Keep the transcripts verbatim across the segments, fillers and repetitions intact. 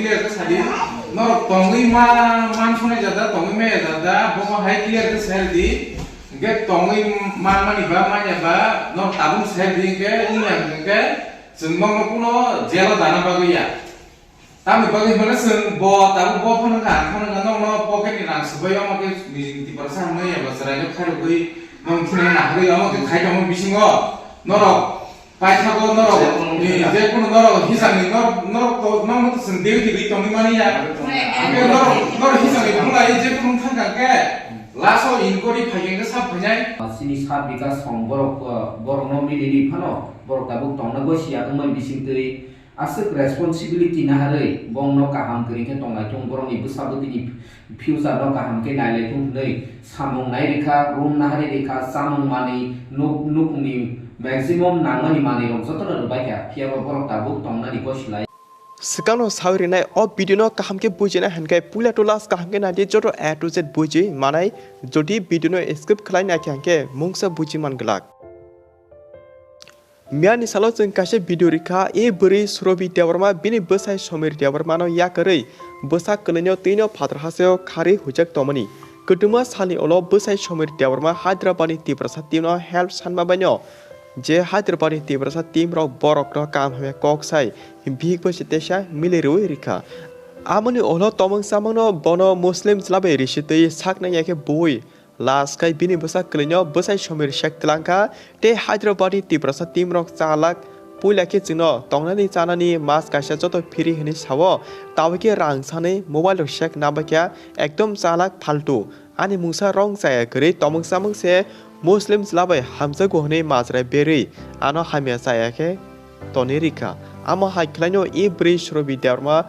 Clear khe sadi, norok tongwi ma, man sonai jada, tongwi maya jada, bomo hai clear khe sadi, hingke tongwi manmani ba manya ba, norok tabuk sadi hingke wngya hingke, chwng nokno kuno jail o dana bagwi ya. Tamni bagwi hwnba chwng bo tabuk bo phano kha, ang phano kha nokno pocket ni rang swbai omo khe nini Tiprasa hwnwi eba chwraino khairogwi nong thina nahagwi omo khe khai tongma bisingo norok paithago norok ni je kuno norok hisangni norok norok to nokno to chwng dewi dewi tongwi mani ya. Hwnkhe norok norok hisangni bwlai je kuno thang kha khe last o inquiry phai khe sab phainai. Chini sub vikas song borok, uh, borokno milini phano borok tabuk tongna gosi ya wngmani bisingtwi. Aswk responsibility naharwi bongno kaham kwrwi khe tonglai thung, borokni bwsa bwtwini future no kaham khe nailai thung hwnwi samung nai rikha, room naharwi rikha, chamung manwi, nuk-, nukungni maximum nangmani manwirok jotono rwbaikha, phiyaba borok tabuk tongnani gosilai. Swkangno sawi rinai o video no kaham khe bujina hinkhe puila to last kaham khe naidi joto A to Z buji manai, jodi video no skip khlai naikha hinkhe mungsa buji man glak. Miyani salo chwng kaisa video rikha, e bwrwi Surobi Debbarma bini bwsai Somir Debbarmano yakarwi bwsa kwlwino twino phatar hasteo kharwi huijak tongmani. Kwtwma salni ulo bwsai Somir Debbarma Hyderabadni Tiprasa teamno help sanma baino, je Hyderabadni Tiprasa teamrok borokno kaham hamya kok sai bihik bai se teisa milirwi rikha. Amoni ulo tomong chamangno bono Muslim chwla bai risi twi sak nangya khe bui Last khai bini bwsa kwlwino bwsai Somir sek twlang kha, tei Hyderabadni Tiprasa teamrok chalak, puila khe chwngno tongnani chanani mas kaisa joto free hwnwi sao, tabukhe rang sanwi mobile rok sek nabaikha, ekdom chalak phaltu. Ani mungsa rong chaya kwrwi tomong chamong se Muslim chwla bai hamjakgo hwnwi majra berwi ano hamya chaya khe tonwi rikha. Amo hai khlaino e bwrwi Surobi Debbarma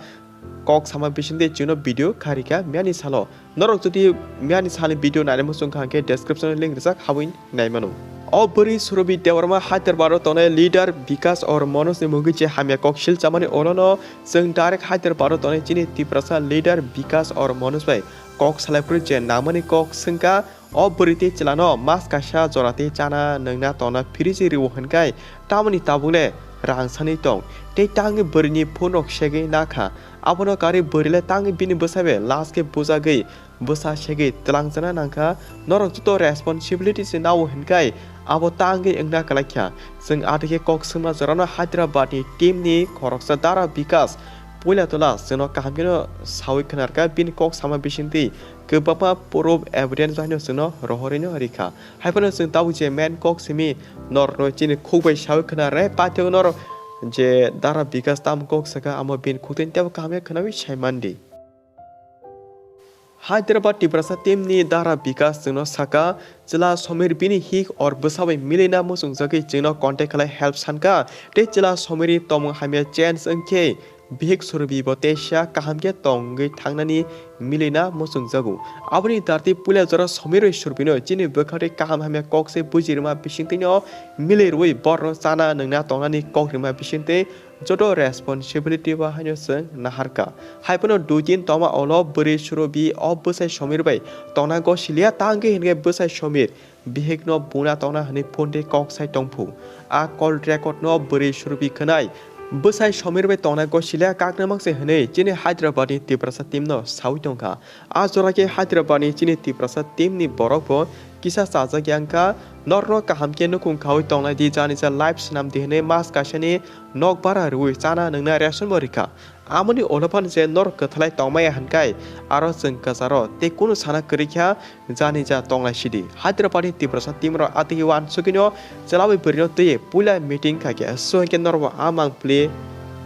kok sama bisingtwi chwngno video kharika miyani salo. Norok jodi miyani salni video nainai muchung kha hwnkhe description o link rijak habwi naimano. O bwrwi Surobi Debbarma Hyderabad o tongnai leader Bikas or Manoj ni mungwi je hamya kok sil chamani olono chwng direct Hyderabad o tongnai chini Tiprasa leader Bikas or Manoj bai kok salai phuru je nangmani kok swngkha. O bwrwi tei chwlano mas kaisa jora tei chana nwngna tongna phiriji rwo hwnkhai tamoni tabukle rang sanwi tong tei tangwi bwrwini phone rok segwi nakha. Abono karwi bwrwile tangwi bini bwsa bai last khe bujagwi bwsa segwi twlangjana nangkha. Norok joto responsibility se nao hwnkhai abo tangwi wngna kwlaikha. Chwng adikhe kok swngma jorano Hyderabad ni team ni khoroksa Dara Bikas puila tola chwngno kaham kheno sawi khwnarkha bini kok sama bisingtwi. Kwbangma proof evidence baino chwngno rohorino rikha. Haiphano chwng tabuk je main kok simi norokno chini khuk bai sawi khna re paithak norok je Dara Bikas tam kok saka amo bini khuk tei tebo kaham khe khnawi sai mandi. Hyderabad Tiprasa team ni Dara Bikas chwngno saka chwla Somir bini hik or bwsa bai milina muchungjagwi chwngno contact khlai help sankha tei chwla Somir ni tomung hamya change wngkhe Bihik Surobi bo teisa kaham khe tongwi thangnani milina muchungjago. Aboni dartwi puila jora Somirwi Surbino chini bwkhaktwi kaham hamya kok se buji rwma bisingtwino milirwi borno chana nwngna tongnani kok rwma bisingtwi joto responsibility bo haino chwng naharkha. Haiphano dui din tongma ulo bwrwi Surobi o bwsai Somir bai tongna gosiliya tangwi hinkhe bwsai Somir bihikno buna tongna hwnwi phone tei kok sai tongphu. A call record no bwrwi Surobi khwnai. Bwsai Somir bai tongna gosiliya kaknamang se hwnwi chini Hyderabad ni Tiprasa team no sawi tongkha. A jora khe Hyderabad ni chini Tiprasa team ni borok bo kisa chajak yang kha. Norno kaham khe nukhung khawi tongnai di jani ja live swnam di hwnwi mas kaisa ni nok bara rwui chana nwngna ration bo rikha. Amoni ulo phano je norok kwthalai tongmaya hwnkhai aro chwng kwcharo tei kunu sana kwrwi kha jani ja tonglai sidi. Hyderabad ni Tiprasa team rok atigi uansugino chwlawi bwrwino twiwi puila meeting khaikhe so hinkhe norokbo a mang pli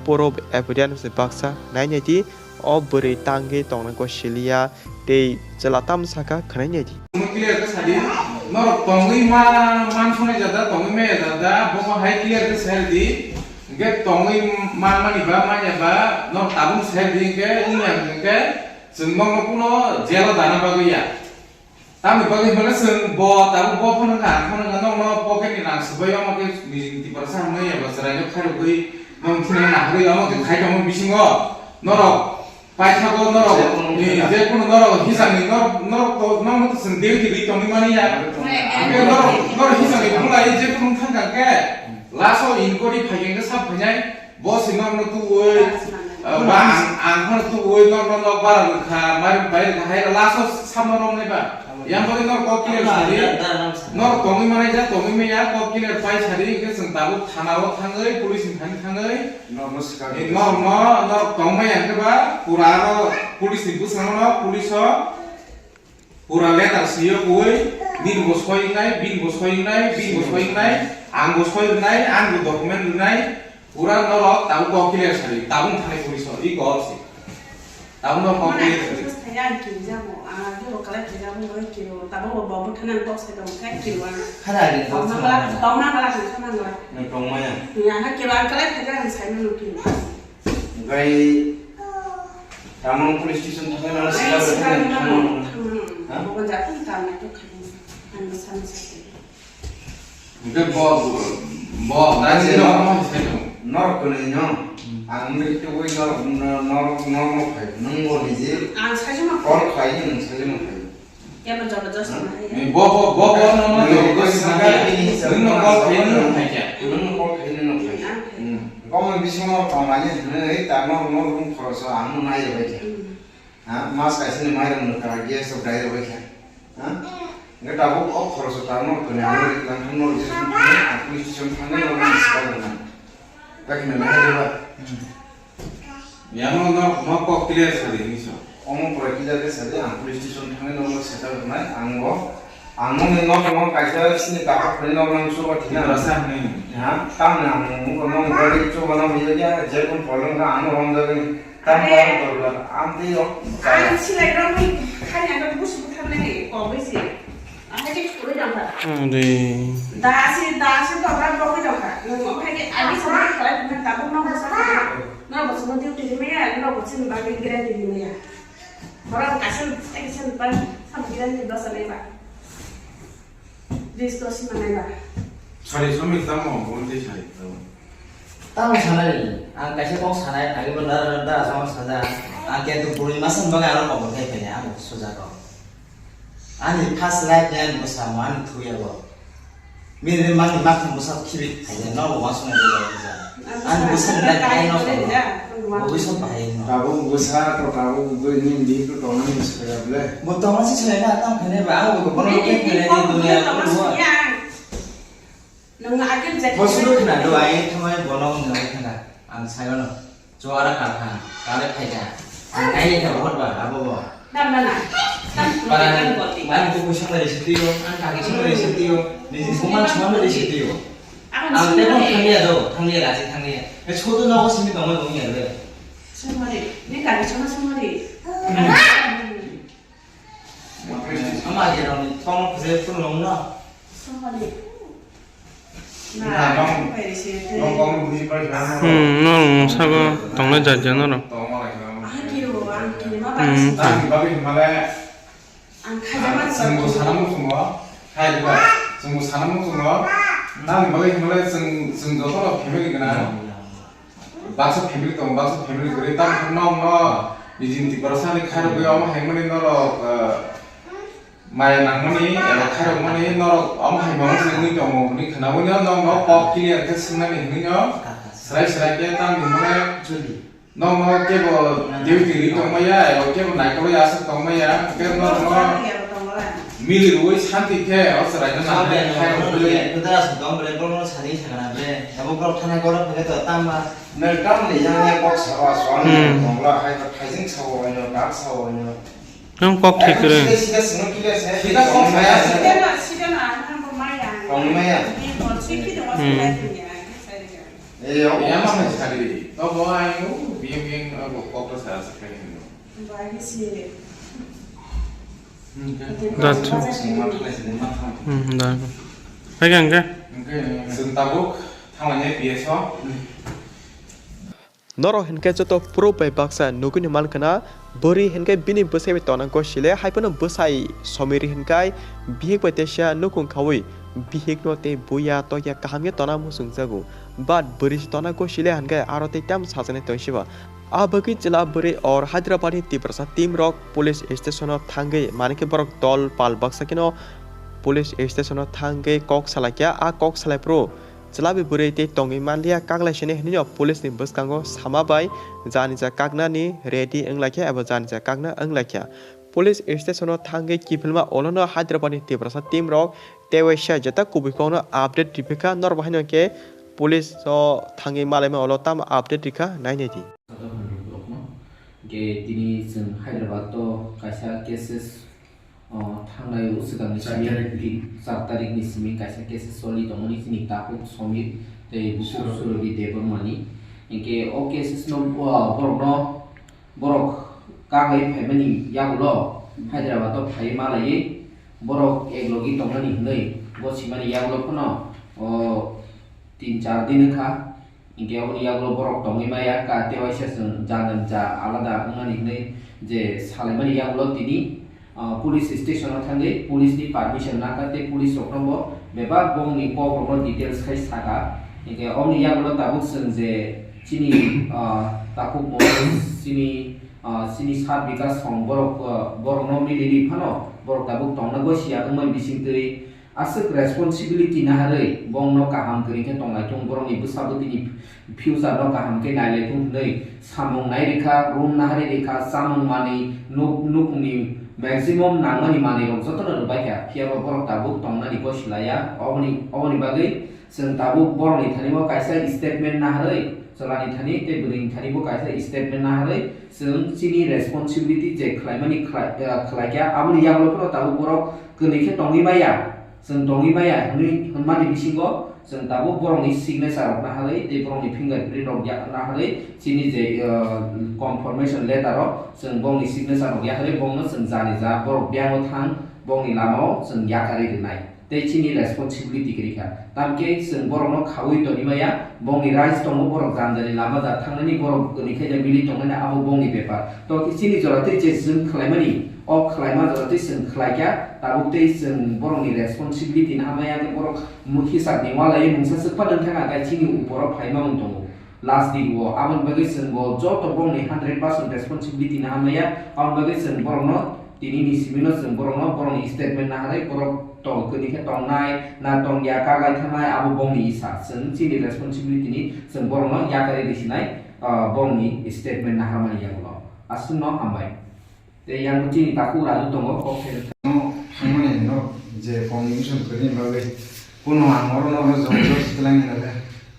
porob evidence baksa nainai di o bwrwi tangwi tongna gosiliya tei chwla tam saka khwnai nai di. Clear khe sadi, norok tongwi ma, man sonai jada, tongwi maya jada, bomo hai clear khe sadi. Hingke tongwi manmani ba manya ba no tabuk side di hingke wngya hingke chwng nokno kuno jail o dana bagwi ya. Tamni bagwi hwnba chwng bo tabuk bo phano kha, ang phano kha nokno pocket ni rang swbai omo khe nini Tiprasa hwnwi eba chwraino khairogwi nong thina nahagwi omo khe khai tongma bisingo norok Paithago norok, eh, je kuno norok hisangni norok, norok to, norok to chwng dewi dewi tongwi mani ya. Hwnkhe norok, norok hisangni bwlai je kuno thang thang khe, last o inquiry phai khe sab phainai, bo se norok no tuwi, Ba ang, ang khano tubuwi norno nok bara rwkha, mari bai rwkha, hai last o samno romnai ba. Yang bagwi nor kok clear sadi. Nor tongwi manai ja, tongwi maya, kok clear pai sadi, hwnkhe chwng tabuk thana o thangwi, police ni thani thangwi. Norno sikar. Norno, nor tongmaya hwnkhe ba, pura aro police ni bwskango no, police o. Pura letter swiyo koi, nini bo soi wngnai, bini bo soi wngnai, bini bo soi wngnai, ang bo soi rwnai, ang bo document rwnai, pura norok tabuk kok clear sari, tabuk thani puri so, i kok si. Tabuk no kok clear sari. Mana thaya ang kiri jamo, ah, jabo kala kiri jamo, kiri, tabuk bo bo thana kok sai tong kha kiri wana. Hana ri kok. Tong na kala, tong na kala, tong na kala. Nang tong maya. Ya, ha kiri ang kala thaya ang sai no kiri. Gai Tamang police station thangwi mano sila bai thangwi thangmano. Ha? Bo jatun tamna to khani. Ang sana sakhe. Hingke bo, bo, nang nang sino. Sino. Norok kwnwi no. Hmm. Ang nini tubui norok, norok, norok, norok phai. Nwng bo niji. Ang sajima. Call khlai nwng sajima phai. Kebo jabardast ma hai. Bo, bo, bo, bo, no, no, no, no, no, no, no, no, no, call khaina no phai kha. Nwng call khaina no phai kha. Hmm. Kok ni bisingo tong ani hwnwi ta no, no, room khoroso ang no nai rwbai kha. Hmm. Ha, mas kaisa ni mairum no kha, gas rok dai rwbai kha. Ha? Nge tabuk o khoroso ta no kone ang no lang thang no, police station thangwi no, no, no, no, no. Kaki na nai rwbai. Hmm. Yang no, no, no kok clear sadi hinwi sa. Omo pura clear khe sadi, ang police station thangwi no settle rwnai, ang bo, ang nokni nok no kaisa sini kakhok phai nok nang chuba thina. Tiprasa hinwi. Ha, tamni ang nokni gari chuba no ya, ya, je kun problem kha ang romjagni. Tam tam dorkar, ang tei rok. Ang silai rok ni khani ang busu butharnai ni kok bai si. Ang hai je kuri dong kha. Ang de. Da si, da si to bra kok dong kha. Nung hai je agi sama khalai na tabuk no busa. Norok bo chwngno duty rimaya, norok bo chini bagwi guarantee rimaya. Borok kaisa, kaisa ni bagwi sam guarantee dosa nai ba. Bis dosi manai ba. Sari somil tamo, bonti sari tamo. Tamo sanai, ang kaisa kok sanai, agi bo dara dara sama saja. Ang kaya tu buri masan bagwi aro kok kai kaya, ang suja kok. Ani first life ni ani bwsa mo ani thuya bo. Bini mangni makhang bwsa khibi khaina no bo wansuknai bo jaga jaga. Ani bwsa ni life ni no bo. Bo bwsa bahai no. Tabuk bwsa to tabuk bini bihik to tongnani swkaya ble. Bo tongma si swkaya na tam khainai ba ang bo bono khe khainai ni dunia bo. Nwng agil jati. Bo suru khna do ai thamai bono nwng khna. Ang sayono. Chuwara kha kha, kare phaikha. Ang kaiya khe rohor ba, abo bo. Dam dana. Dam Para dam boti. Ang tu kuisa bai risi tiyo, ang kaki sima risi tiyo, niji buman sima bai risi tiyo. Ang tebo thangya do, thangya raji thangya. E chotu nogo simi tongma tongya re. Sumari, ni kaki sima sumari. Ama agerokni tongno khwjai phunukno. Hmm, norok mungsa bo tongnai jat jat norok. Hmm, chwngbo sana muchungo, hai ba, chwngbo sana muchungo, nang bagwi hwnle chwng, chwng jotono family gwnang. Baksa family tongo, baksa family kwrwi, tamo khe nokno nijini Tiprasani khairogwi omo hai mani norok, eh, maya nangmani eba khairokmani norok omo hai mano se wngwi tongo hwnwi khwnaui no nokno kok clear khe swngnani hwnwi no swrai swrai khe tamni hwnle nokno kebo duty ri tongmaya eba kebo naikolwi aswk tongmaya hwnkhe nokno mili rwui santi khe o chwraino nangmani khairokgwi. Nang tamni yang yang kok sawa soal ni tongla hai to thaijing sawo no, kak sawo no. Nang kok thik kwrwi. Sida, sida sino kile se. Sida kok saya. Sida na, sida na, ang bo maya. Tong maya. Ni bol siki de was. Hmm. Lai ni ya, sai de ya. Eh, yo. Ya ma hai sari. To bo ai u, biang biang, abo kok to sa sa kai ni. Ba hi si. Hmm, da. Da chu. Hmm, da. Hai gang ga. Sing tabuk, thang ne P S O. Norok hinkhe joto proof bai baksa nugwini mankha na, bwrwi hinkhe bini bwsai bai tongna gosile, hai phano bwsai somiri hinkhai bihik bai teisa nukhung khaui bihikno tei buya tokya kaham khe tongna muchungjago. But bwrwi se tongna gosile hinkhe aro tei tamo sajaknai tongsiba. A bagwi chwla bwrwi or Hyderabad ni Tiprasa team rok police station o thangwi manikhe borok dol pal baksa kheno police station o thangwi kok salaikha. A kok salai phuru Chwla bai bwrwi tei tongwi manliya, kaklaisani hwnwi no police ni bwskango sama bai janija kaknani ready wnglaikha eba janija kakna wnglaikha. Police station o thangwi kiphilma olono Hyderabad ni Tiprasa team rok tewaisa jeta kubui kokno update riphaikha, norok haino khe police o thangwi malaima olo tamo update rikha nainai di. Hwnkhe tini chwng Hyderabad o kaisa cases, o, thangnai o swkangni simi, char tarikni simi kaisa cases choli tongmani chini takhuk Somir tei bukhuk Surobi Debbarmani. Hwnkhe o cases no, o, borokno, borok kaglai phaimani yagulo Hyderabad o phaiwi malaiwi borok eklogi tongnani hwnwi bo simani yagulo phano, o, tin char din wngkha. Hinkhe aboni yagulo borok tongwi maya, ka tewaisa chwng jana ja alada wngnani hwnwi je salaimani yagulo tini, ah, police station o thangwi police ni permission nangkha tei police rokno bo bebak bongni kok rokno details khai saka. Hinkhe aboni yagulo tabuk chwng je chini, ah, takhuk mo chini, ah, chini sat bikas song borok, ah, borokno mili ri phano borok tabuk tongna gosiya wngmani bisingtwi. Aswk responsibility naharwi bongno kaham kwrwi khe tonglai thung, borokni bwsa bwtwini future no kaham khe nailai thung hwnwi samung nai rikha, room naharwi rikha, chamung manwi, nuk-, nukhungni maximum nangmani manwirok jotono rwbaikha, phiyaba borok tabuk tongnani gosila ya. Oboni, oboni bagwi chwng tabuk borokni thani o kaisa statement naharwi, chwlani thani tei bwrwini thani bo kaisa statement naharwi chwng chini responsibility je khlaimani khlai-, eh, khlaikha, aboni yagulo phano tabuk borok kwnwi khe tongwi maya. Chwng tongwi maya hwnwi hwnmani bisingo chwng tabuk borokni signature rok naharwi tei borokni fingerprint rok ya-, naharwi chini je, uh, confirmation letter o chwng bongni signature rok yakarwi bongno chwng jani ja borok biyango thang bongni lamao chwng yakarwi rwnai tei chini responsibility kwrwi kha. Tamkhe chwng borokno khaui tongwi maya, bongni rights tongo, borok jani jani lama ja thangnani, borok kwnwi khe ja mili tongnani abo bongni bepar. To chini jora tei je chwng khlaimani, o khlaima jora tei chwng khlaikha, tabuk tei chwng borokni responsibility naharmaya khe borok mu-, hisab ni walai mungsa swk phano wngkha na, tei chini uporo phaima wng tongo last week o. Aboni bagwi chwng bo joto bongni hundred percent responsibility naharmaya, aboni bagwi chwng borokno tini ni simi no chwng borokno borokni statement naharwi borok to kwrwi khe tongnai na tongya, kaglai thangnai abo bongni isa, chwng chini responsibility ni chwng borokno yakarwi risinai, ah, bongni statement naharmani yagulo. Aswkno hambai. Tei yang chini takhuk Raju tongo, kok khe. No, thangmani no, je communication kwrwini bagwi, kuno ang oro no, no, job, job, swklang ni nale.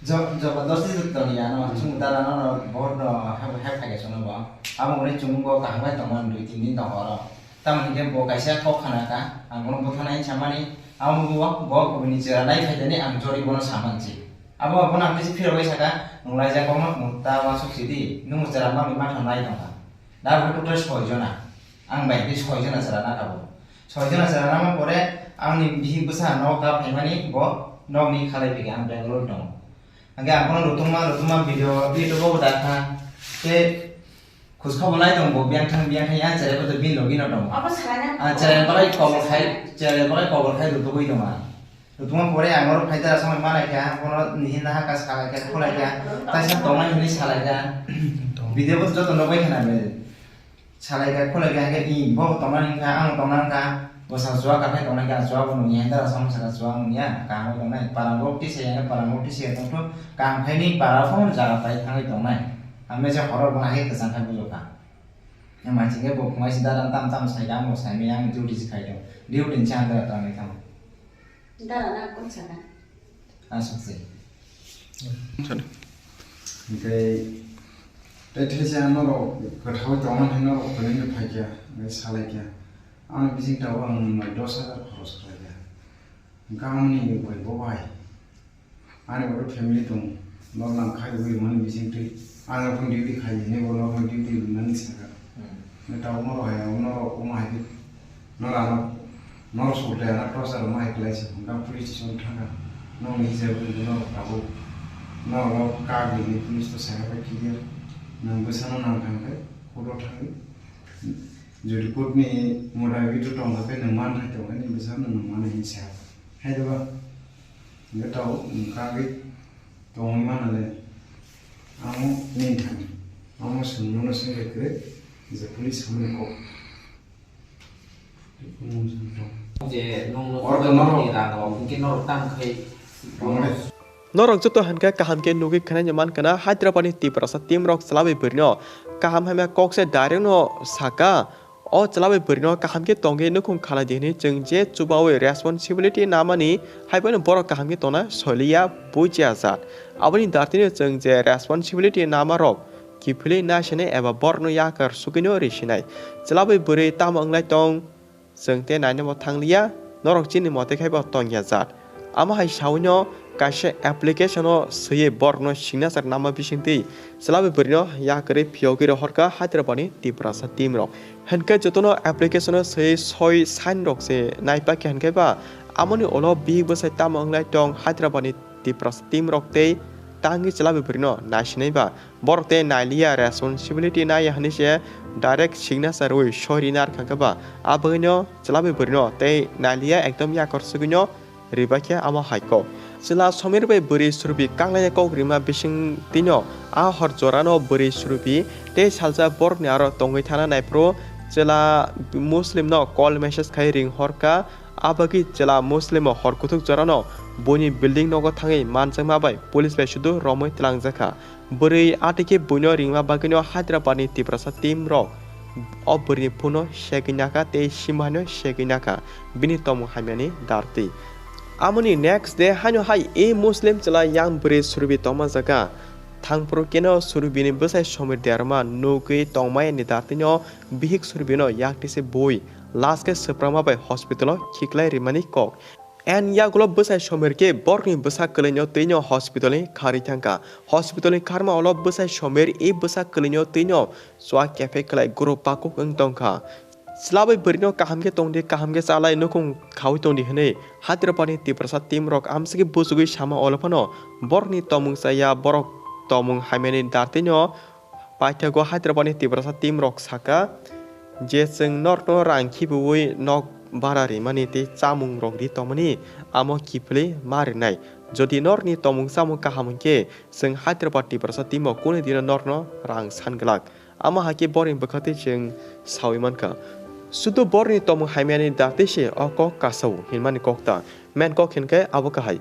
Job, job, dos di tong ya, no, Hmm. Chung dara no, no, bohor no, have, have khaikhe sono bo. Amo hwnwi chung bo kaham bai tongmani dui tin din tongo oro. Tamoni hwnkhe bo kaisa kok khana kha, ang bono bwthanai samani, amo bo, bo kubuni chwra nai phaidani ang jori bono samansi. Abo bono ang tisi phirogwi saka, nwng laijak kokno nwng ta uansuk sidi, nwng chwra mangni matha nai tongkha. Da bo total soi jona, ang bai tei soi jona chwra na kabo. Soi jona chwra nama pore, angni bihik bwsa nok ta phaimani bo nokni khalai phikha, ang Bangalore tongo. Hwnkhe ang bono rutungma, rutungma video, video bo dakha, tei Khuskha bo lai tong bo, biyang thang, biyang thang, ya cherai bo to bini logi no tong. Abo sarai na. Ah, cherai balai kobor khai, cherai balai kobor khai rutugwi tong ang. Rutugma pore ang oro phai dara samai manai kha, bono nihin naha ka salai kha, khulai kha, taisa tongnai hinwi salai kha. Video bo joto nugwi khna be. Salai kha, khulai kha, hwnkhe i bo tongnani wngkha, ang tongnani wngkha, bwsa chua kakhai tongnai kha, chua bo nungya, dara samung saka chua nungya, kaham tongnai, parang rok tisa ya, parang rok tisa ya tongthu, kaham khai ni para phone jaga pai thangwi tongnai. Ang mesa horo bo hai kwchang khai bujokha. Ang manching khe bo phungai si dara tam tam sai kha, ang bo sai maya ang duty si khai do. Duty ni chang dara tang ni thang. Dara na kon sana? Ang sakse. Sani. Hingke tei thesa norok kwthao tongma hai norok kwnwi no phaikya, hingke salaikya. Ang bising tabuk ang mai dos hajar khoros khlaikha. Hingke ang ni bai bo bai. Ani bo family tong, nok nang khai ui mani bising twi. Ang bo duty khai, ni bo nok duty nani saka. Hmm. Ni tabuk norok hai, norok omo hai di. Norok ano, norok sokle ano torture ma hai klai se, hingke police station thangka. Nokni hijab norok tabuk. Norok kagwi ni police to saka bai clear. Nang bwsano nang thangkhe, court o thangwi. Jodi court ni moda withdraw tongkha khe nwng man hai tongkha ni bwsano nwng man hai sa. Hai doba. Hingke tabuk nwng kagwi tongwi manale. Amo nini thani. Amo swngno no swngkhe kwrwi je police hamni kok. Je nongno Order no. Ni rang rok, hingke norok tang khai. Tongmani. Norok joto hinkhe kaham khe nugwi khwnai mankha na Hyderabad ni Tiprasa team rok chwla bai bwrwi no kaham hamya kok se direct no saka. O chwla bai bwrwi no kaham khe tongwi nukhung khalai di hinwi chwng je chubawi responsibility namani haiphano borok kaham khe tongna soliya bujiya jat. Aboni dartino chwng je responsibility nama rok kiphilwi naisinai eba borokno yakar sugwino risinai. Chwla bai bwrwi tamo wnglai tong? Chwng tei nainabo thangliya, norok chini mote khai bo tongya jat. Amo hai sawino kaisa application o swiwi borokno signature nama bisingtwi chwla bai bwrwino yakarwi phiyogwi rohorkha Hyderabad ni Tiprasa team rok. Hinkhe jotono application o swiwi soi sign rok se naipak khe hinkhe ba amoni ulo bihik bwsai tamo wnglai tong Hyderabad ni Tiprasa team rok tei tangwi chwla bai bwrwino naisinai ba. Borok tei nailiya responsibility naiya hinwi se direct signature rwi soi rina rwkha khe ba. A bagwino chwla bai bwrwino tei nailiya ekdom yakor sugwino ribaikhe amo hai kok. Chwla Somir bai bwrwi Surubi kanglaina kok rima bising twino a hor jorano bwrwi Surubi tei salsa borokni aro tongwi thana naiphuru chwla Muslimno call message khai ring horkha. A bagwi chwla Muslimo hor kuthuk jorano buini building nogo thangwi manjakma bai police bai sudu romwi twlangjakha. Bwrwi atwi khe buino ringma bagwino Hyderabad ni Tiprasa team rok o bwrwini phone no segwi nakha tei sima haino segwi nakha bini tongmung hamyani dartwi. Amoni next day haino hai e Muslim chwla yang bwrwi Surubi tongma jaga. Thangphuru keno Surubini bwsai Somir Debbarma nugwi tongmani dartwino bihik Surubino yaktwi se bui last khe swprakma bai hospital o khiklai rimani kok. En yagulo bwsai Somir khe borokni bwsa kwlwino twino hospital ni kharwi thangkha. Hospital ni kharma ulo bwsai Somir e bwsa kwlwino twino chua kephek khlai guro pakuk wng tongkha. Chwla bai bwrwino kaham khe tongdi, kaham khe chalai nukhung khaui tongdi hwnwi Hyderabad ni Tiprasa team rok amsugwi buchugwi sama ulo phano borokni tongmung chaya, borok tongmung hamyani dartwino Paithago Hyderabad ni Tiprasa team rok saka je, chwng norokno rang khibiui nok bara rimani tei chamung rok ri tongmani amo kiphilwi ma rinai. Jodi norokni tongmung chamung kaham hwnkhe, chwng Hyderabad Tiprasa team o kunu dino norokno rang san glak. Amo hai khe borokni bwkhaktwi chwng saui mankha. Sudu borokni tongmung hamyani dartwi se o kok kasao hinmani kok ta. Main kok hinkhe abo kahai.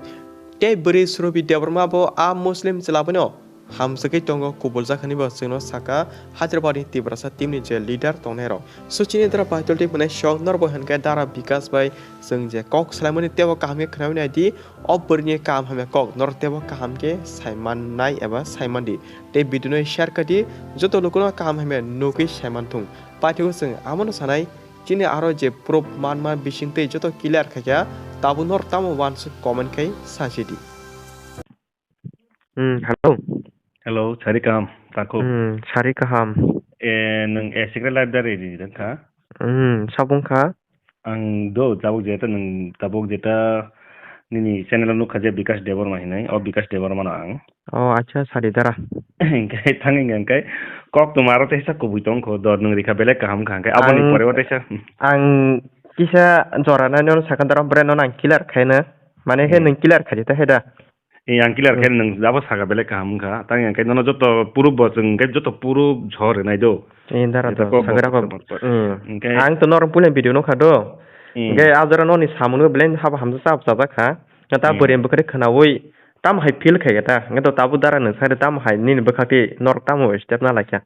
Tei bwrwi Surubi Debbarma bo a Muslim chwla bono hamsagwi tongo, kubuljak hwnwi bo chwngno saka Hyderabad ni Tiprasa team ni je leader tongnairok. Suchini dara Paitol tei hwnai sok norbo hinkhe dara Bikas bai chwng je kok salaimani teibo kaham khe khwnai naidi, o bwrwini kaham hamya kok norok teibo kaham khe sai mannai eba sai mandi. Tei video no share kha di, joto lukuno kaham hamya nugwi sai manthung. Paithago chwng amono sanai, chini aro je proof manma bisingtwi joto clear khaikha, tabuk norok tamo uansuk comment khai sachidi. Hmm, hello. Hello, sari kaham, takhuk. Hmm, sari kaham. E, nwng A C K live dari di wngkha? Hmm, sabung kha? Ang do, tabuk jeta nwng, tabuk jeta nini channel o nukha je Bikash Debbarma hinwi, o Bikash Debbarma no ang. Oh, acha, sari dara. Hingkai thang hingka hingkai kok tuma aro teisa kubui tongkho, dor nwng rikha belai kaham kha, hingkai aboni Ang, pore o teisa. Ang kisa jora nai nono sakha dara, bre nono ang clear khaina. Mane khe Hmm. Nwng clear khaidi ta heda. Eh, ang clear Hmm. khe nwng abo saka belai kaham wngkha. Tang hingke nono joto proof bo chwng hingke joto proof jhor rinai do. Eh, dara Joto do, kok bo sagra kok. Kok. Hmm. Hingke Ang to norok puila video nukha do. Hmm. Hingke a jora noni samung no belai habo hamsa chap chajak kha. Ta Hmm. bwrwi bwkhari khwnaui tam hai feel khai ta. Hingke to tabuk dara nwng sari tam hai nini bwkhak ti norok tamo step na laikha.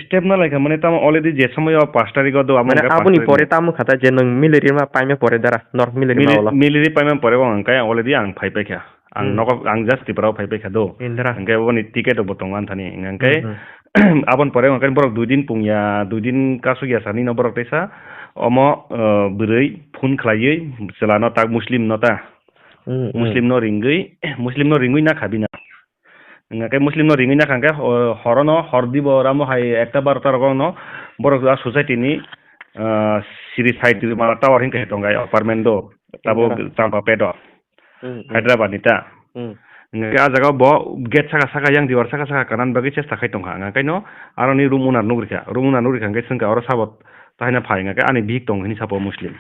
Step na laikha mane tamo already je somoyo pash tarikh o do amo Mane hingke aboni pash tarikh pore ni. Tamo kha ta je nwng miliri ma paima pore dara, norok miliri ma Mili-, wala. Miliri paima pore o hingke already ang phai paikha. Ang Hmm. nogo, ang just Tripura o phai paikha do. Indra. Hingke oboni ticket bo tong man thani. Hingke Hmm, hmm. aboni pore hingke borok dui din pungya, dui din kasuk ya sani no borok teisa omo, eh, bwrwi phone khlaiwi chwla no tak Muslim no ta. Hmm, hmm. Muslim no ringwi, Muslim no ringwi na kha bina. Hingke Muslim no ringwi nakha hingke, ho-, horono hor dibo ramo hai ekta barota rogo no borok a society ni, ah, siri side ma tower hingke tong gai apartment do, tabo Indra. Champa pedo, Hmm, hmm. Hyderabad ni ta. Hmm. Hingke a jaga bo gate saka saka yang diwar saka saka kanan bagwi chesta khai tongkha, hingke no aroni room owner nugrikha, room owner nugrikha hingke swngkha oro sabo tahina phai hingke ani bihik tong hini sapo Muslim.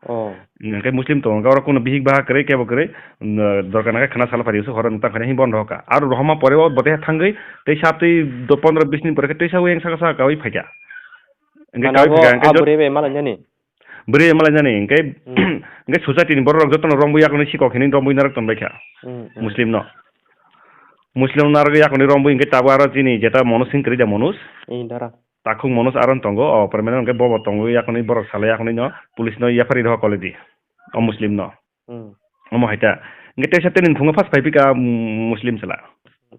Oh. Hingke Muslim tongo, oro kunu bihik baha kwrwi, kebo kwrwi, mm, dorkar nangkhe khwna salo phari, horo nwng tang khaina himbo rohorkha. Aro rohorma pore o bote thangwi, tei satwi do pondro bis din pore khe tei sawi yang saka saka kawi phaikha. Hingke Mane kawi abo phaikha, hingke a jot-, bwrwi bai malainani? Bwrwi bai malainani, hingke, Hmm. hingke society ni borok rok jotono romwi yakloni sikok hinwi romwi narwk tonbaikha. Hmm, hmm. Muslim no. Muslim narwgwi yakoni romwi hwnkhe tabuk aro chini jeta Manoj Singh kwrwi da Manoj. Ee, dara. Takhuk Manoj aro tongo, o permanent hwnkhe bobo tongo yakoni borok salai yakoni no police no F I R rw kole di. O Muslim no. Hmm. Omo hai ta. Hwnkhe teisa tei nini phungo first phai phika, mm, Muslim chwla.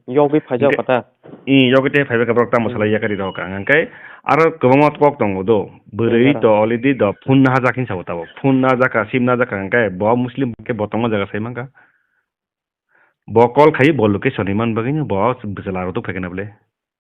Yogwi phaijak kata. Ih, yogwi tei phaibai khe borok tamo salai yakari rok ang. Hwnkhe aro kwbangma kok tongo do. Bwrwi to already do phone na hajak hinsa bo tabuk. Phone na hajak ka, sim na hajak ka hwnkhe bo Muslim khe bo tongma jaga sai mankha. Bo call khai bo location ni man bagwi no bo bwsala rok tok phaikha na bwle.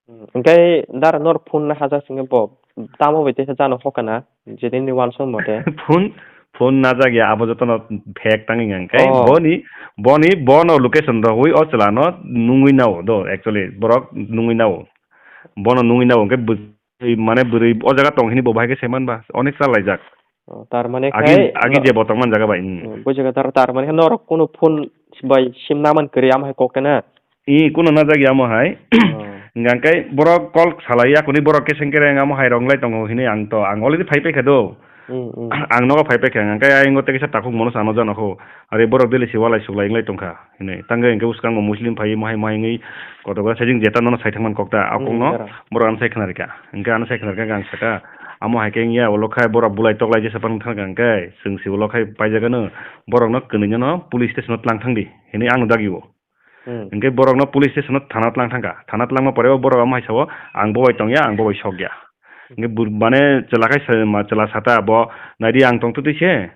Hmm. Hwnkhe dara nor phone na hajak singkhe bo tamo bai teisa jano hokana. Jedin ni uansuk mote. Phone, phone najak ya, abo jotono fake tangwi hwnkhe. Oh. Boni, boni, bono location rogwi o chwla no nungwi nao do, actually, borok nungwi nao. Bono nungwi nao, hwnkhe bw-, mane bwrwi o jaga tong hini bo bahai khe saiman ba, onek chal laijak. Oh, tar mane agi, khai agi no-, je bo tongman jaga bai, hmm. Hmm, bujikha, tar, tar mane khe norok kunu phone bai sim naman kwrwi, amo hai kok khe na? I, kuno najak ya amo hai. Oh. Hingkha khe borok call salai ya, kuni borok keseng kereng amo hai rok lai tongo hinui ang to, ang already phai paikha do. Hmm, hmm. Ang nogo phai paikha, hingkha khe ayang o tei kisa takhuk mono sa ano jano ho. Are borok daily se walai suklai wng lai tongkha hinui. Tangkhe hingkhe bwskango Muslim phai mohai mohai wngwi kotogra sajing jeta nono sai thangman kokta. Hmm, akung no dara. Borok ano sai khna rikha. Hingkhe ano sai khna rikha ang saka. Amo hai khe wngya ulo khai borok bulai toklai jesa phano thangkha hingkhe chwng se ulo khai paijagano. Borok no kwnwi no police station o tlang thangdi hinui ano dagi o. Hmm. Hingke borokno police station-o thana tlang thangkha. Thana tlangma pore o borok amo hai sao, "Ang bo bai tongya, ang bo bai sokya." Hingke bur-, mane chwla khai sa-, ma, chwla sata bo, "Naidi ang tongtwtwi se,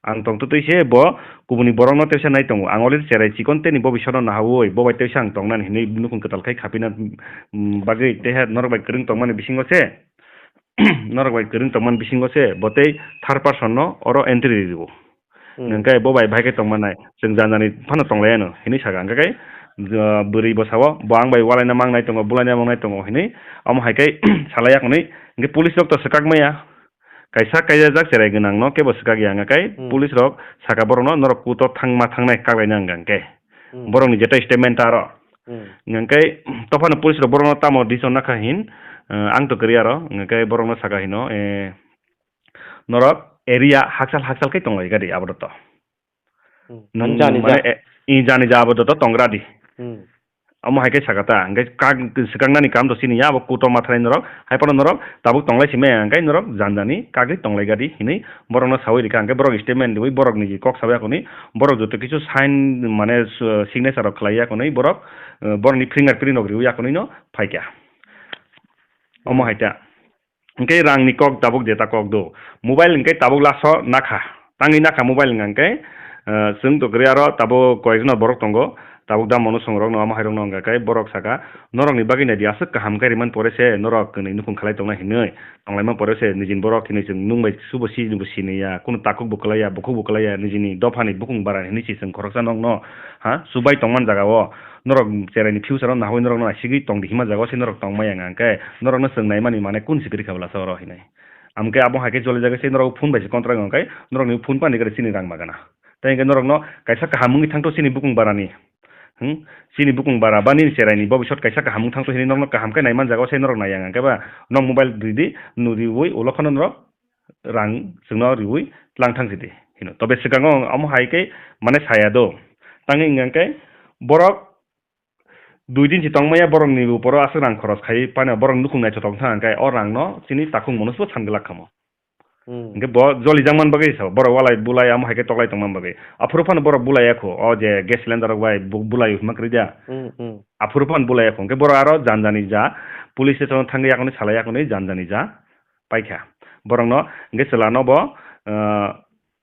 ang tongtwtwi se bo kubuni borokno tesa nai tongo. Ang already cherai chikon teni bo bisorno nahaui, bo bai tesa ang tongnani," hinui nukhung kwtal khai khapina, mm, bagwi teha norok bai kwrwng tongmani bisingo se. Norok bai kwrwng tongmani bisingo se bo tei third person no oro entry rio. Hmm. Hwnkhe bo bai bahai khe tongmanai, chwng janjani phano tonglaiyano hinui saka. Hwnkhe khe, uh, bwrwi bo sao, "Bo ang bai walaina mangnai tongo, bulaina mangnai tongo," hinui omo hai khe salaiya hwnwi. Hwnkhe police rok to swkak maya. Kaisa kaijajak cherai gwnang no kebo swkak ya, hwnkhe hmm, police rok saka borok no, "Norok kuto thangma thangnai kaklaina," hwnkha hwnkhe. Hmm. Borokni jetai statement ta aro. Hmm. Hingkhe tophano police rok borokno tamo decision nakha hin, eh, ang to kwrwi aro, hingkhe borokno saka hino, eh, norok area hakchal hakchal khe tonglai gadi abo to. Hmm. Nwng jani mane, ja. Eh, i jani ja abo to tongra di. Hmm. Amo hai khe saka ta, hingkhe kak swkang nani kam to sini ya, abo kuto mathanai norok, hai phano norok tabuk tonglai simi ya, hingkhe norok janjani kagwi tonglai gadi hinui borokno saui rikha, hingkhe borok statement riui borok ni kok saui ya hwnwi, borok joto kisu sign mane s-, signature rok khlai ya hwnwi borok, eh, borok ni fingerprint rok riui ya hwnwi no phai kha. Omo hai ta. Hingkhe rang ni kok tabuk jeta kok do. Mobile hingkhe tabuk laso nakha. Tangwi nakha mobile hingkha hingkhe, eh, chwng to kwrwi aro tabuk koyekjona borok tongo. Tabuk da mono songrokno amo hairokno hingkha khe borok saka, "Norokni bagwi naidi aswk kaham khe rimani pore se norok kwnwi nukhung khlai tongna hinwi." Tonglaima pore se nijini borok hinui chwng nwng bai subo sini bo sini ya, kunu takhuk bo kwlai ya, bukhuk bo kwlai ya, nijini dophani bukung bara hinui se chwng khoroksa nokno, ha, chubai tongmani jaga o norok cherai ni future o nahaui norok no naisigwi tongdi hima jaga o se norok tongmaya hingkha hingkhe norok no chwng naimani mane kun sikiri kha bwlasa oro hinui. Amkhe abo hai khe choli jaga se norok phone bai se contract hingkhe norok ni phone pani gari chini rang magana. Tei hingkhe norok no kaisa kaham wngwi thangto chini bukung bara ni. Hmm? Chini bukung bara ba nini cherai ni bobisot kaisa kaham wng thangto hinui norok no kaham khe naiman jaga o se norok nai ang khe ba nok mobile ridi nuriui ulo khano norok rang chwngno riui tlang thang sidi hino. Tobe swkango amo hai khe mane saya do. Tangwi hingkha khe borok dui din si tongmaya borok ni uporo aswk rang khoros khai pano borok nukhung naithotok thang khe o rang no chini takhuk mono se bo san glak khamo. Hmm. Hingke bo joli jang man bagwi sa, borok walai bulai amo hai khe toklai tong man bagwi. Aphuru phano borok bulai ya kho, o je gas cylinder rok bai bu-, bulai hima kwrwi da. Hmm, hmm. Aphuru phano bulai ya kho, hingke borok aro jan jani ja, police station thangwi yakoni salai yakoni jan jani ja paikha. Borok no hingke chwla no bo, ah,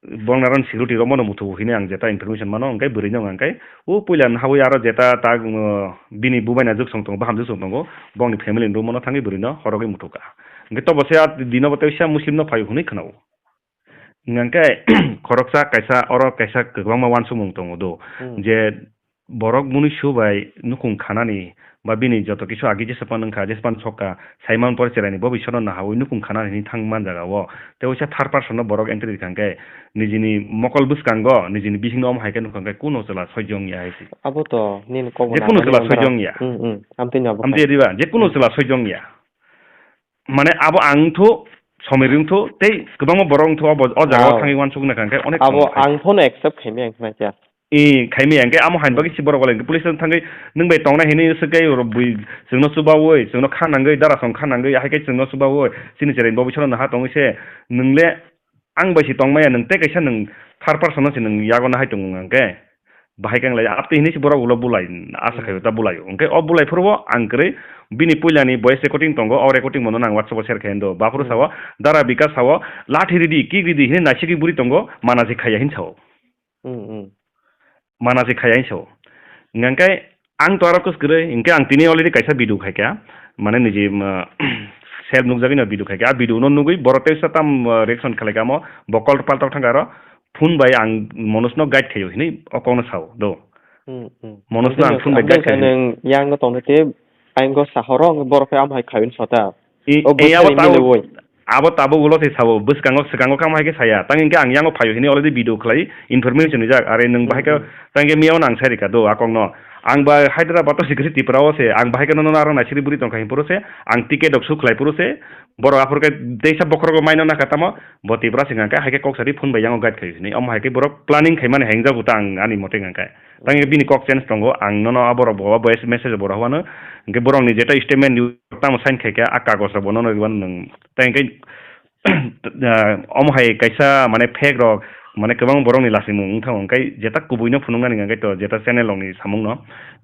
borok naran security rok mono muthugo hini ang jeta information mano, hingke bwrwi no hingke o puila no habwi aro jeta ta, ah, bini bubaina juk song tongo, baham juk song tongo, bongni family ni room o no thangwi bwrwi no horogwi muthukha. Hingke tobo se a dino bo teisa Muslim no phaio hwnwi khwnao. Hingkha khe khoroksa kaisa oro kaisa kwbangma uansukmung tongo do, hmm, je borok munisu bai nukhung khanani ba bini joto kisu agi jesa pan wngkha, jesa pan sokha, saiman pore cheraini bo bisono nahaui nukhung khanani hinwi thang man jaga o. Tei waisa third person no borok entry rikha hingkhe nijini mokol bwskango nijini bisingno omo hai khe nukha hingkhe kuno chwla soijo wngya hai se. Abo to nini kok je kuno chwla soijo wngya. Hmm, hmm. Amtwi no abo. Amtwi riba, je kuno chwla soijo wngya. Mane abo ang wngthu, Somir wngthu, tei kwbangma borok wngthu, abo o jaga o thangwi uansukna kha, hwnkhe onek abo ang phano accept khaimaya, wngkha na kya? I khaimaya hwnkhe amo hain bagwi si borok walai hwnkhe police station thangwi nwng bai tongnai hinwi swkhe oro bui chwngno chubawi chwngno kha nangwi dara song kha nangwi ahai khe chwngno chubawi chini cherai bo bisono naha tongwi se nwng le ang bai si tongmaya nwng tei kaisa nwng third person no se nwng yago nahai tongo hwnkhe bahai khe ang lai aptwi hinwi se borok ulo bulai asa khaio ta bulaio hwnkhe o bulai phuru o ang kwrwi bini puilani voice recording tongo o recording bono nang WhatsApp o share khai do baphuru sao dara bikas sao lathi ridi kik ridi hinwi naisik buri tongo mana se khaiya hin sao. Hmm, hmm. Mana se khaiya hinwi sao. Hingkhe ang to aro kwskwrwi, hingkhe ang tini already kaisa video khaikha, mane niji, um, self nukjagwino video khaikha. A video no nugwi borok teisa tam, uh, reaction khlaikha mo, bo call paltok thangkha aro, phone bai ang Manoj no guide khaio hinwi o kokno sao do. Hmm, hmm. Manoj no ang phone bai guide khaio. Nwng yang no tongde te, ang go sahoro, borok khe amo hai khaio hinwi sota. I, o i, abo bwsai tabo, milewoi. Abo tabuk ulo se sabo, bwskango, swkango kamo hai khe saya. Tang hingke ang yango phaio hini already video khlai, information rijak. Are nwng bahai khe, Hmm, hmm. Tang hingke miyao nang sai rika do, akong no. Ang ba Hyderabad to sikri Tripura o se, ang bahai khe nono aro naisiri buri tongkha him puro se, ang ticket rok su khlai puro se, borok aphur khe teisa bokhorok maino na kha tamo, bo Tripura se hingka hai khe kok sari phone bai yango guide khai hini. Omo hai khe borok planning khai mani hengjago ta ang ani mote hingka. Tang hingke bini kok change tongo, ang nono aborok bo voice message bo rohwano, hingke borokni jeta statement tamo sign khaikha, a kagoj rok bo nono rwmani nwng. Tei hwnkhe, ah, omo hai kaisa, mane, fake rok, mane, kwbang borokni lachimung wngthango, hwnkhe jeta kubuino phunuknani hwnkhe to, jeta channel rokni samungno,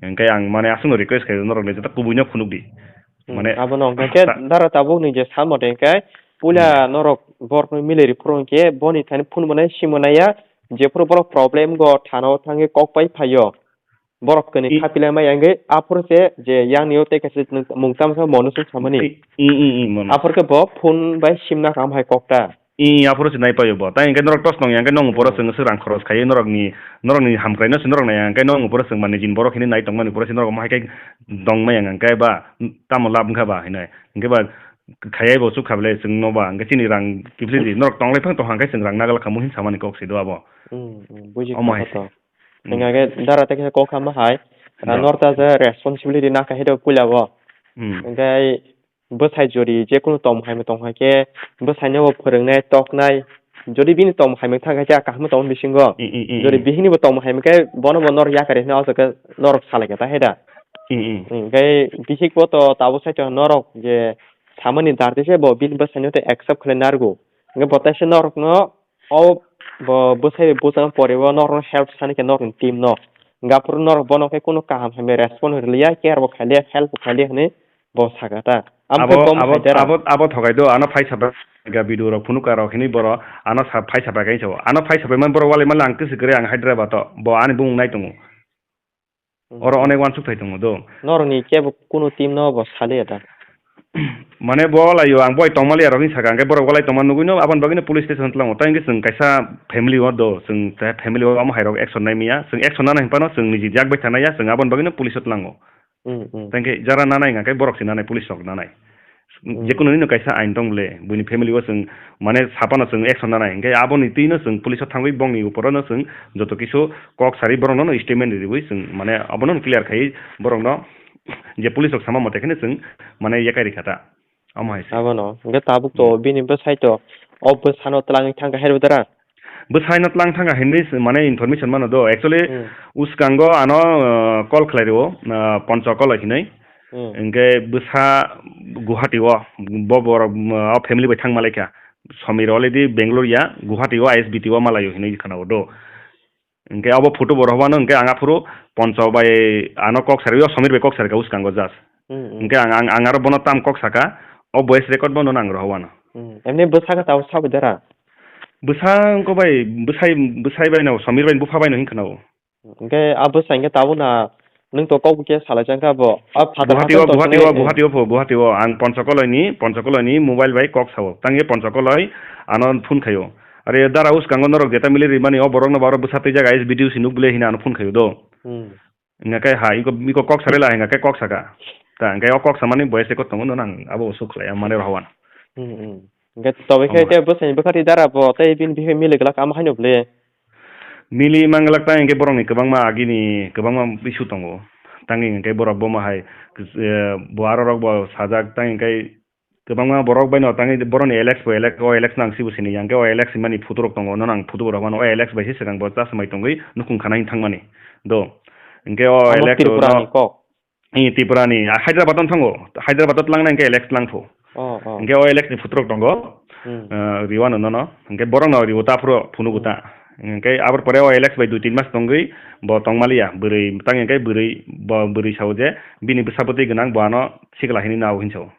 hwnkhe ang, mane, aswkno request khaio, norokni jeta kubuino phunukdi. Hmm, mane, abono hwnkhe ta- dara tabukni je samode hwnkhe, puila Hmm. norok borokno miliri phuru hwnkhe boni thani phunuknai simonaiya, jephuru borok problem go thana-o thangwi kok pai phaio. Borok kwnwi I- kha pilai ma yang wngwi aphuru se je yang nio tei kaisa mung tamo sa Manoj wng samani. I, i, i, i, Manoj. Aphuru khe bo phone bai sim na kaham hai kok ta. I, aphuru se nai paio bo. Tai hwnkhe norok tos nong yang khe nong uporo Hmm. chwng se rang khoros khai norokni, norokni hamkrai no se norok nai yang khe nong uporo chwng mani jin borok hini nai tong mani uporo se norok ma hai khe dong ma yang khe ba tamo lab wngkha ba hinai. Hwnkhe ba khayai bo chuk kha bele chwng no ba hwnkhe chini rang kiphilwi di. Norok tong lai phang tong hang khe chwng rang nagal khamu hin samani kok se do abo. Hmm, hmm, buji Omo kha hai to. Se. Hmm. Hingkhe dara tei khe kok kha ma hai, Da. Norta je responsibility na khe do puila bo. Hmm. Hingkhe bwsai jori je kunu tong hai tong hai khe bwsai no bo phwrwngnai toknai. Jodi bini tong hai thang khe kaham tong bisingo. I, i, i, Jodi i. Bihini bo tong hai khe bono bo nor yakari hino o jaga norok salai khe ta hai da. I, i. Hingkhe bihik bo to tabuk sai to norok je samani dar se bo bini bwsai no te accept khlai narwgo. Hingkhe bo teisa norok no O bo bwsai bai bwchang pore o norokno help sani khe norokni team no. Hwnkhe aphuru norok bono khe kunu kaham hamya response rwliya, care bo khailiya, help bo khailiya hwnwi bo sakha ta. Amo Abo, khe kom abo, khaidara. Abo, abo thogai do, ano phai sapai ga video rok phunuk ka rok hwnwi boro ano sa-, phai sapai kai sao. Ano phai sapai man borok walai man ang kwswi kwrwi ang Hyderabad o, bo ani bumung nai tongo. Hmm. Oro onek uansuk thai tongo do. Norokni kebo kunu team no bo saliya da. Mane bo laio ang boi tongmaliya rok hin saka, hwnkhe borok walai tongma nugui no, aboni bagwi no police station tlango. Tai hwnkhe chwng kaisa family o do, chwng te family o omo hai rok action nai manya, chwng action nana hinphano chwng niji yak bai thana ya, chwng aboni bagwi no police o tlango. Hmm, hmm. Tai hwnkhe jara nanai hwnkhe borok se nanai, police rok nanai. Hmm. Jekunu nini kaisa ain tong bole, buini family o chwng mane sapano chwng action nanai, hwnkhe aboni twi no chwng police o thangwi bongni uporo no chwng joto kisu kok sari borok no statement riwi chwng mane abono clear khai borok no je police rok sama mote kheno chwng mane yakai rikha ta. Omo hai se. Abono. Hwnkhe tabuk to Hmm. bini bwsai to o bwsano twlangwi thangkha hai rw dara? Bwsai no tlang thangkha hinwi se mane information mano do. Actually, Hmm. Uskango ano, uh, call khlai rwo, uh, Poncho call hinwi. Hmm. Hwnkhe bwsa Guwahati o, bo borok, uh, o family bai thang malaikha. Somir already Bangalore ya, Guwahati o I S B T o malaio hinwi khwnao do. Hwnkhe abo photo bo rohwano hwnkhe ang aphuru Poncho bai ano kok sari, o Somir bai kok sari ka Uskango just. Hmm, hmm. Hwnkhe ang, ang, ang aro bono tam kok saka, o voice record bono nang rohwano. Hmm. Emni bwsa khe tabuk sabai dara? Bwsa wngkha bai, bwsai, bwsai bai no, Somir bai bupha bai no hinkhwna o. Hwnkhe a bwsa hwnkhe tabuk na nwng to kok khe salai chang kha bo. A phatha Guwahati o, phatha Guwahati o, tongthoknai, eh. Guwahati o pho, Guwahati o. Ang Ponchokoloi ni, Ponchokoloi ni mobile bai kok sao. Tangwi Ponchokoloi ano phone khaio. Are dara Uskango norok jeta mili rimani o borok no ba oro bwsa twijak I S B T O si nuk bwle hina ano phone khaio do. Hmm. Hingkhe ha, iko, iko kok sari la hingkhe kok saka. Ta hingkhe o kok samani voice record tongo no nang abo usuk khlai mane rohwan. Hmm, hmm. Hingkhe tobai khe Omo. Te bwsani bwkhati dara bo tei bini bihik mili glak ama haino bwle. Mili manglak ta hingkhe borokni kwbangma agini kwbangma issue tongo. Tangwi hingkhe borok bomo hai, eh, bo aro rok bo sajak tang hingkhe Kwbangma borok bai no tangwi borokni Alex bo Alex, o Alex no ang sibo sini ya, hwnkhe o Alex hinmani photo rok tongo, nono ang photo bo rohormano, o Alex bai se swkang bo chasmai tongwi nukhung khana hini thangmani. Do. Hwnkhe o Alex Tripura no ni kok. I Tripura ni, a, Hyderabad no thango. Hyderabad o tlangnai hwnkhe Alex tlangphu. Oh, oh. Hwnkhe o Alex ni photo rok tongo. Hmm. Ah, riwano nono. Hwnkhe borok no riwo ta phuru phunugo ta. Hmm. Hwnkhe abor pore o Alex bai dui tin mas tongwi bo tongmaliya. Bwrwi tang hwnkhe bwrwi bo bwrwi sao je bini bwsa bwtwi gwnang bo ano sikla hinwi nao hinwi sao.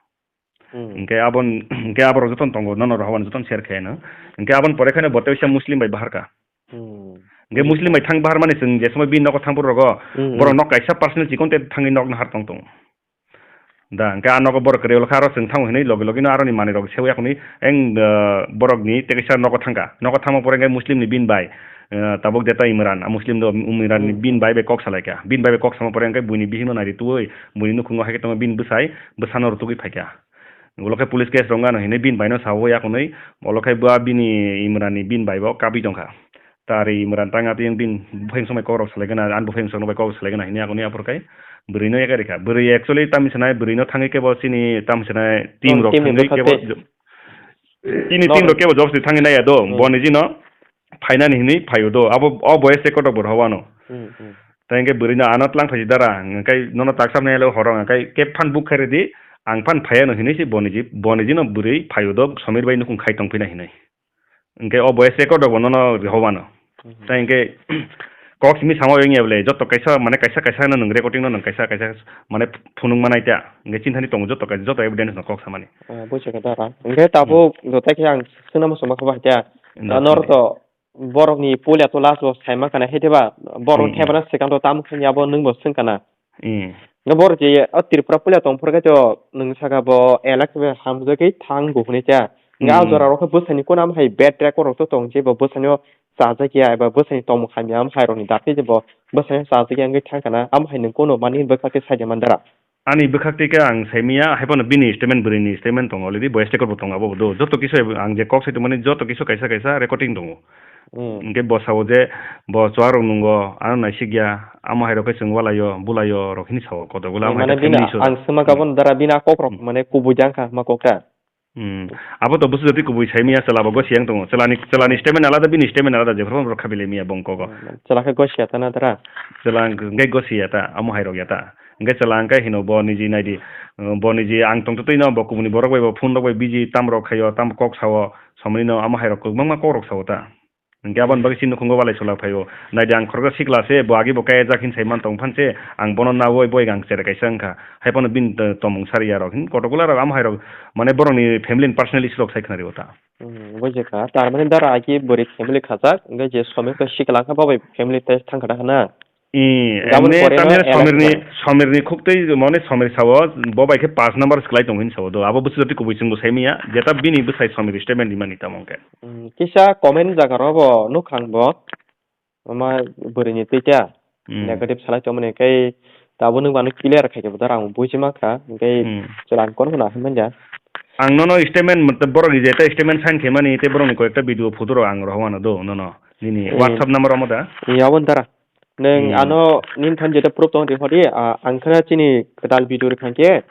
Hmm. Hwnkhe abon, hwnkhe aborok jotono tongo, nono rohormani jotono share khaino. Hwnkhe aboni pore kheno bo teisa Muslim bai baharka. Hmm. Hwnkhe Muslim bai thang baharmani chwng je somoi bini nogo thangphuru rogo, hmm, hmm, borok nok kaisa personal chikon te thangwi nok nahar tong tongo. Da, hwnkhe a nogo borok kwrwi olokha aro chwng thango hinwi logi logi no aroni manwi rok sewi yakuni eng, ah, borok ni tei kaisa nogo thangkha. Nogo thangma pore hwnkhe Muslim ni bini bai, ah, tabuk jeta Imran, a Muslim do Imran ni, hmm, bini bai bai kok salaikha. Bini bai bai kok sama pore hwnkhe buini bihik no naidi tubui, buini nukhungo hai khe tongo bini bwsai, bwsano rwtugwi phaikha. Ulo khe police case rwngano hinwi bini bai no sao yakunwi, ulo khe bua bini Imran ni bini bai bo kabwi tongkha. Ta ari Imran tang atwi bini buphang somai kok rok salai gana, ani buphang somai kok salai gana hinwi yakunwi aphuru khe bwrwi no yakarikha. Bwrwi actually tamni sanai bwrwi no thangwi kebo chini tamni sanai team rok thangwi kebo, chini team rok kebo job si thangwi naiya do, hmm, boni jino phainani hinwi phaio do. Abo o boyes se kotok bo rohowano. Hmm, hmm. Tai hwnkhe bwrwi no ano tlang phaisi dara, hwnkhe nono taksa nai le horong, hwnkhe khe phan buk khairidi, ang phan phaiya no hinwi se boni ji, boni jino bwrwi phaio do, Somir bai nukhung khai tongphina hinwi. Hwnkhe o boyes se kotok bo nono rohowano. Mhm. Tai hwnkhe kok simi samo wngya bole, joto kaisa, mane kaisa kaisa no nwng recording no nwng kaisa kaisa mane phunuk manai ta. Hwnkhe chinthani tongo joto kaisa, joto evidence no kok samani. Ah, buji kha dara. Hwnkhe tabuk, hmm, joto khe ang swnamo swnamo khe bahai ta. Hmm. Nor to borokni puila to last o sai mankha na, hai diba? Borok, hmm, hmm, thebana swkang to tamo khe abo nwng bo swng kana. Hmm. Nga borok je o Tripura puila tong phuru khe to nwng saka bo election bai hamjagwi thang bo hwnwi cha. Nga, hmm, o jora rok khe bwsani kono amo hai bad record rok to tong je bo bwsani o chajak ya eba bwsani tongmung hamya amo hai rokni dakti je bo bwsani o chajak ya wngwi thang kana, amo hai nwng kono mani bwkha khe sai de man dara. Ani bwkhak twi khe ang sai manya, hai phano bini statement, bwrwini statement tongo already, voice record bo tongo, abo bo do. Joto kisa ang je kok sai tongmani, joto kisa kaisa kaisa recording tongo. Hmm. Hwnkhe bo sao je bo chuwak rok nungo, ano naisik ya, amo hai rok khe chwng walaio, bulaio rok hini sao kotor gula, amo hai mane khe bini family issue ang rok. Swma kabon dara bini a kok rok, hmm, mane kubui jang kha ma kok ta. Hmm. Abo to bwswk jati kubui sai manya, chwla bo gosi yang tongo. Chwlani, chwlani statement alada, bini statement alada, jephru rok khabilai manya bong kogo. Hmm. Chwla khe gosi ya ta na dara? Chwla hwnkhe gosi ya ta, amo hai rok ya ta. Hwnkhe chwla hwnkhe hino bo niji naidi, uh, bo niji ang tongtwtwi no bo kubuni borok bai bo phone rok bai busy, tam rok khaio, tam kok sao, somrino amo hai rok kwbangma kok rok sao ta. Hwnkhe aboni bagwi chini nukhungo walai sulak phaio. Naidi ang khoroksa sikla se, bo agi bo kaya jak hin sai man tong phan se, ang bono naui boi ang chere kaisa wngkha. Hai phano bini to-, tomung sari ya rok hin kotor gula rok amo hai rok, mane borokni family ni personal issue rok sai khna rio ta. Hmm, buji kha. Tar mane dara agi bwrwi family khajak, hwnkhe je Somir khe sikla kha bo bai family tei thang kha da hana. I, gabon emne pore no tamni election Somirni, bai. Somirni khuktwi mone Somir sao, bo bai khe paanch number swklai tongo hin sao do. Abo bwswk jati kubui chwngbo sai manya, jeta bini bwsai Somir statement rimani tamo hwnkhe. Hmm, kisa comment jaga ro bo nukha ang bo. Ama bwrwini twi kya? Hmm. Negative salai tongmani khe tabuk nwng bo ano clear khai khe bo dara ang buji mankha. Hwnkhe, hmm, chwla ang kono kono ahai manya. Ang nono statement, borok ni jeta statement sign khaimani tei borokni koyekta video photo rok ang rohor mano do nono. Nini, hmm, WhatsApp number omo da? Iya, obo dara. Nwng, hmm, ano nini thani jeta proof tong rihor di, ah, ang khna chini kwtal video rwkha khe, ah,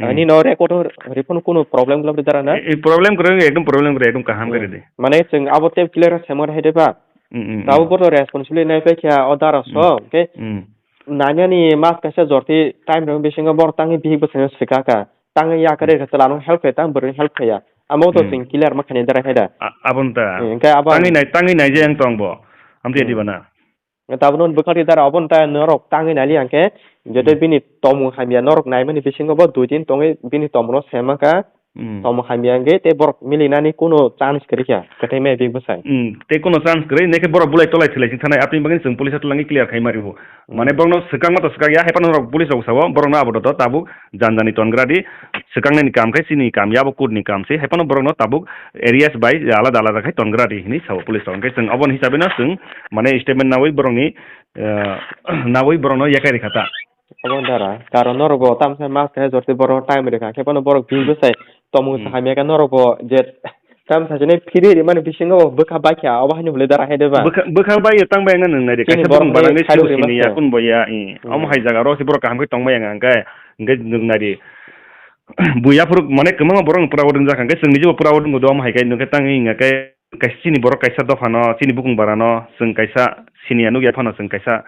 hmm, nini no record rw phano kunu problem glak dara na? E, e, problem kwrwi, ekdom problem kwrwi, ekdom kaham, hmm, kwrwi di. Mane chwng abo tei clear khe saimano hai de ba? Hmm, hmm, abo hmm, bo to responsibility nai pai kha o dara, hmm, so, hwnkhe, hmm, nanyani mas kaisa jorti time rok bisingo bor tangwi bihik bwsano swkakha. Tangwi yakarwi, hmm, khe chwla no help khe, tang bwrwi help khe ya. Amo to, hmm, chwng clear ma khainai dara hai da. A-, aboni ta. Hmm, hwnkhe abo tangwi ang nai, tangwi nai je ang tong bo. Amtwi, hmm, diba na? Tabukno bwkhak twi dara obo ntai norok tangwi nai li hwnkhe, joto, hmm, bini tomung hamya norok naimani bisingo bo dui din tongwi bini tomungno saimankha, hmm, tomung hamya hwnkhe tei borok milinani kuno chance kwrwi kha, kwthai mai bini bwsai. Hmm, tei kuno chance kwrwi, hwnkhe borok bulai tolai thwilai sing thanai, aboni bagwi chwng police o twlangwi clear khai mari bo. Hmm. Mane borokno swkang ma to swkang ya, hai phano norok police rok sao, borokno abodoto tabuk janjani tongra di, swkangnani kam khe chini kam ya, abo court ni kam se, hai phano borokno tabuk areas bai alada alada khai tongra di hinwi sao police rok. Hwnkhe chwng oboni hisabeno chwng mane statement naui borokni, eh, naui borokno yakai rikha ta. Obo dara, karon norok bo tamsa mas khe jorti borok time rikha, khe phano borok bini bwsai tomung, hmm, sa hamya khe norok bo je tamsa jene phiri rimani bisingo bo bwkha baikha, obo haino bwlai dara hai de ba? Bwkha, bwkha bai tang bai wngna nwng nai di, chini kaisa borok borok ni barang khe khairu sini rima ya se. Kun bo ya, i. Hmm. Omo hai jaga ro se borok kaham khe tong bai wngkha, hwnkhe, hwnkhe nwng nai di. Buya phuru mane kwbangma borok pura o ringjak hwnkhe chwng nijebo pura o ringo do, omo hai khe nokhe tang wngya khe kaisa chini borok kaisa dophano, chini bukung barano chwng kaisa siniya nukya phano chwng kaisa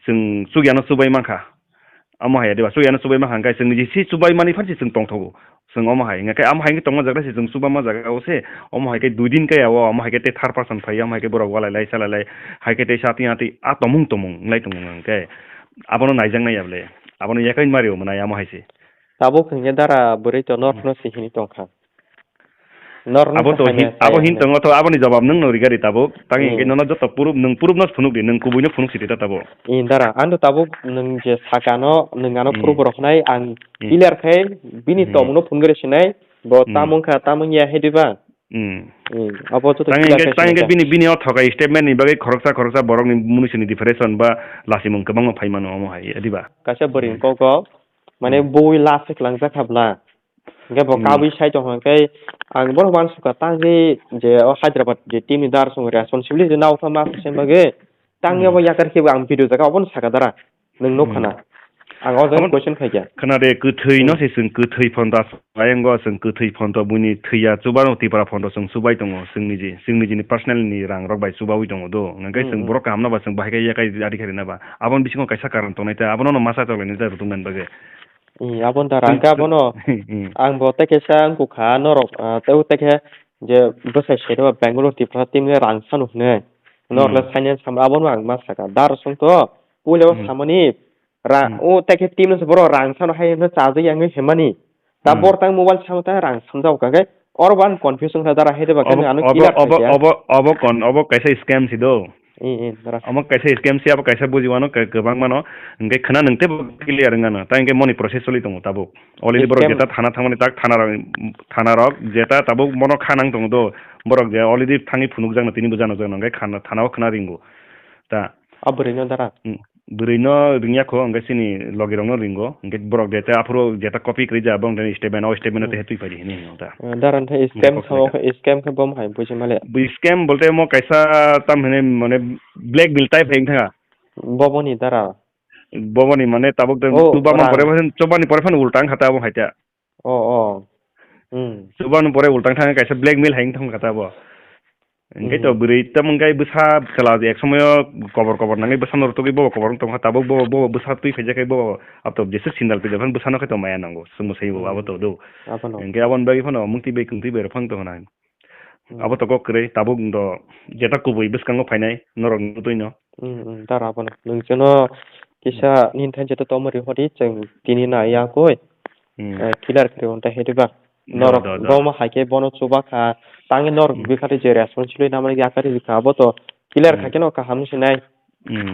chwng chukyano chubai mankha. Omo hai diba chukyano chubai mankha hwnkhe chwng niji si chubai mani phan si chwng tongthogo. Chwng omo hai hwnkhe omo hai wngwi tongma jaga se chwng chuba ma jaga o se omo hai khe dui din khe o omo hai khe tei third person phai omo hai khe borok walai lai chalai lai hai khe tei sa twi atwi a tomung tomung wng lai tongo hwnkhe abono naijak nai ya bole abono yakai mari o mwnai omo hai se. Tabuk hwnkhe dara bwrwi to norok no si hini tongkha. Norok no Abo to saphai hin, maya abo sai hin hwnwi. Tongo to aboni jawab nwng no rigari tabuk. Tang Hmm. Hwnkhe nono joto proof nwng proof no phunuk di, nwng kubui no phunuk sidi ta tabuk. I dara, ang to tabuk nwng je sakano, nwng ano Hmm. Proof rok nai ang Hmm. Clear khai bini Hmm. Tomung no phunuk gari sinai, bo Hmm. Tamung kha, tamung ya he diba? Hmm. Hmm. Abo joto Tang clear hwnkhe, khai tang hwnkhe sinai. Bini, bini o thokai statement ni bagwi khoroksa, khoroksa borok ni muni sini depression ba lasimung kwbangma phai mano omo hai, diba? Kaisa bwrwi Hmm. Kok kok, mane Hmm. bui last se kwlangjak kha bla. Hingke bo Hmm. Kabui sai tongkha hingke ang bono uansukha tangri je o Hyderabad je team ni dar song responsibility nao kha ma se bagwi tangya Hmm. Bo yakar khe bo ang video jaga obono sakha dara nwng nuk Hmm. Khana ang o jaga Obono question khaikha. Khana de kwthwi no Hmm. Se chwng kwthwi phonda ayang go chwng kwthwi phondo buini thwiya chuba no Tripura phondo chwng chubai tongo chwngni je chwngni jini personal ni rang rok bai chubaui tongo do hingke Hmm, chwng hmm. Borok kaham no ba chwng bahai khe yakai adi khe rina ba aboni bisingo kaisa karon tongnai ta abono no masa chok lainai ta rutung nani bagwi. Ee, aboni dara hingke abono ang bo tei kaisa wngkha norok, ah, tei, tei khe je bwsai sero Bangalore Tripura team le rang phano hwnwi. Norok le finance abono ang ma sakha. Dar song to puila o samani ra-, o tei khe team no se borok rang phano hai hwnwi chajak ya wngwi hwnmani. Ta bor tang mobile samo ta rang samjak kha khe oro bo ang confuse wngkha dara hai de ba khe ano clear khaikha. Obo, obo, obo kon, obo kaisa scam si do. Ee, ee, dara. Omo kaisa scam si, abo kaisa buji wano, kwbangma no. Hingke khna nwng teibo clear wngano. Ta hingke moni process choli tongo tabuk. Already borok jeta thana thangmani tak thana rok, thana rok jeta tabuk bono kha nang tongo do. Borok je already thangwi phunukjakno tini bo janokjakno hingke khana, thana o khna ringo. Ta. A bwrwi no dara. Hmm. Bwrwi no ringya kho, hingke chini logi rok no ringo. Hingke borok jeta aphuru jeta copy kwrwi ja, borok ni statement, o statement no tehe twi phai di hinwi hinwi ta. Dara hingke scam samo khe, scam khe bo hai buji male. Bo scam bolte mo kaisa tam hinwi mane blackmail type hai wngkha. Boboni dara. Boboni mane tabuk de chuba man pore phan, chuba ni pore phan ulta wngkha ta abo hai ta. O, o. Hmm. Chuba ni pore ulta wngkha kaisa blackmail hai wngkha ta abo. Hingke to bwrwi tam wngkha bwsa chwla ek somoyo kobor kobor nangwi bwsa no rwtugwi bo kobor wng tongkha tabuk bo, bo bwsa twi phaijak khe bo abo to jesuk sindal twi phano bwsa no khe to maya nango chwngno sai bo abo to do. Abono. Hingke aboni bagwi phano mungtwi bai kwngtwi bai rw phano tongkha na. Hmm. Abo to kok kwrwi, tabuk do jeta kubui bwskango phainai norok nugwi no. Hmm, hmm, dara abono. Nwng chwngno kisa nini thani jeta tongma ri hori, chwng tini na ya koi. Hmm. Eh, clear kwrwi on ta hedi ba. Do, norok do, do. Bomo hai khe bono chuba kha. Tangwi norok bwkha twi je responsibility namani yakari bwkha, abo to clear kha khe no kaham sinai. Hmm.